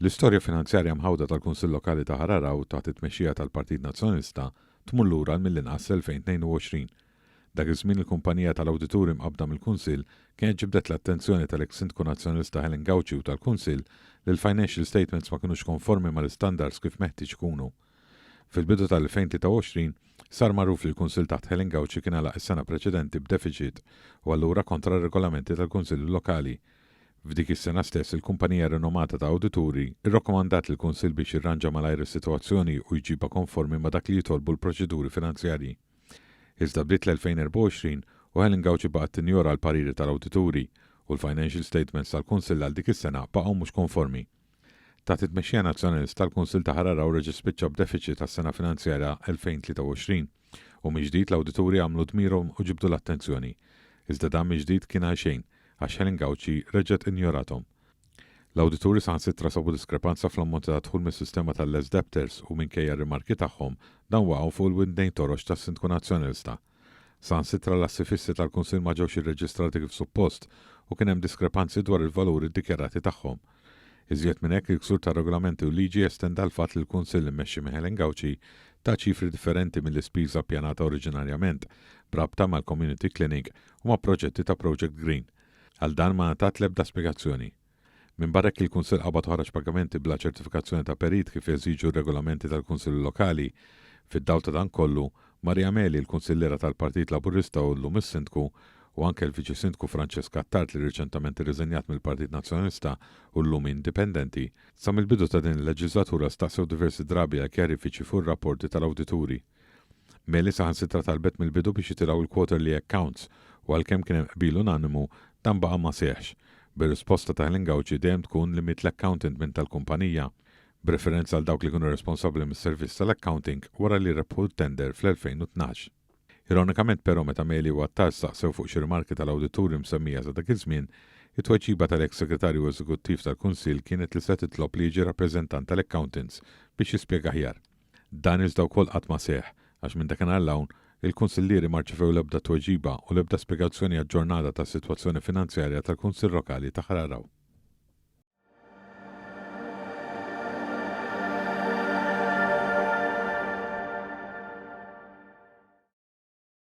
L-istorja finanzjarja mħawda tal-Kunsill Lokali ta' Ħal Għargħur taħt it-tmexxija tal-Partit Nazzjonalista tmur lura għal mill-inqas 2022. Dak iż-żmien il-kumpanija tal-awdituri mqabbda mill-Kunsill kienet ġibdet l-attenzjoni tal-eks Sindku Nazzjonalista Helen Gauci u tal-Kunsill li l-financial statements ma kinux konformi mal-istandards kif meħtieġ ikunu. Fil-bidu tal-2023, sar magħruf li l-Kunsill taħt Helen Gauci kien għalaq is-sena preċedenti b'defiċit u allura kontra r-regolamenti tal-Kunsilli Lokali. F'dik is-sena stess, il-kumpanija rinomata ta' awdituri rrakkomandat lill-Kunsill biex jirranġa malajr is-sitwazzjoni u jġibha konformi ma' dak li jitolbu l-proċeduri finanzjarji. Iżda bdiet l-2024 u Helen Gauci baqgħet tinjora l-pariri tal-awdituri u l-financial statements tal-Kunsill għal dik is-sena baqgħu mhux konformi. Taħt it-tmexxija Nazzjonalista, l-Kunsill ta' Ħal Għargħur reġa' spiċċa b'defiċit għas-sena finanzjarja 2023 u mill-ġdid l-awdituri għamlu dmirhom u ġibdu l-attenzjoni. Iżda dan mill-ġdid kien għalxejn għax Helen Gauci reġgħet injorathom. L-awdituri saħansitra sabu diskrepanza fl-ammonti ta' dħul mis-sistema tal-less debtors u minkejja r-rimarki tagħhom, dawn waqgħu fuq il-widnejn torox tas-Sindku Nazzjonalista. Saħansitra l-assi fissi tal-Kunsill ma ġewx irreġistrati kif suppost u kien hemm diskrepanzi dwar il-valuri ddikjarati tagħhom. Iżjed minn hekk, il-ksur tar-regolamenti u l-liġi estenda l-fatt li l-Kunsill immexxi minn Helen Gauci ta ċifri differenti mill-ispiża ppjanata oriġinarjament b'rabta mal-Community Clinic u ma' proġetti ta' Project Green. Għal dan ma ngħatat l-ebda spjegazzjoni. Minbarra hekk il-Kunsill qabad u ħareġ pagamenti bla ċertifikazzjoni ta' perit kif jeżiġu r-regolamenti tal-Kunsilli Lokali. Fid-dawl ta' dan kollu, Maria Meli, il-Kunsilliera tal-Partit Laburista u llum is-Sindku, u anke l-Viċi Sindku Francesca Attard li riċentament irriżenjat mill-Partit Nazzjonalista u llum hi indipendenti, sa mill-bidu ta' din il-leġiżlatura staqsew diversi drabi għal kjarifiċi fuq ir-rapporti tal-awdituri. Meli saħansitra talbet mill-bidu biex jitilgħu l-quarterly accounts u għalkemm kien hemm qbil unanimu, dan baqa' ma seħħx, bir-risposta ta' Helen Gauci dejjem tkun li miet l-accountant minn tal-kumpanija, b'referenza għal dawk li kienu responsabbli mis-servizz tal-accounting wara li rebħu t-tender fl-2012. Ironikament però meta Meli u Attard staqsew fuq xi rimarki tal-awdituri msemmija sa dak iż-żmien, it-tweġiba tal-eks Segretarju Eżekuttiv tal-Kunsill kienet li se titlob li jiġi rappreżentant tal-accountants biex jispjega aħjar. Dan iżda wkoll qatt ma seħħ, għax minn dakinhar 'l hawn, il-kunsillieri ma rċevew l-ebda tweġiba u l-ebda spjegazzjoni aġġornata tas-sitwazzjoni finanzjarja tal-Kunsill Lokali ta' Ħal Għargħur.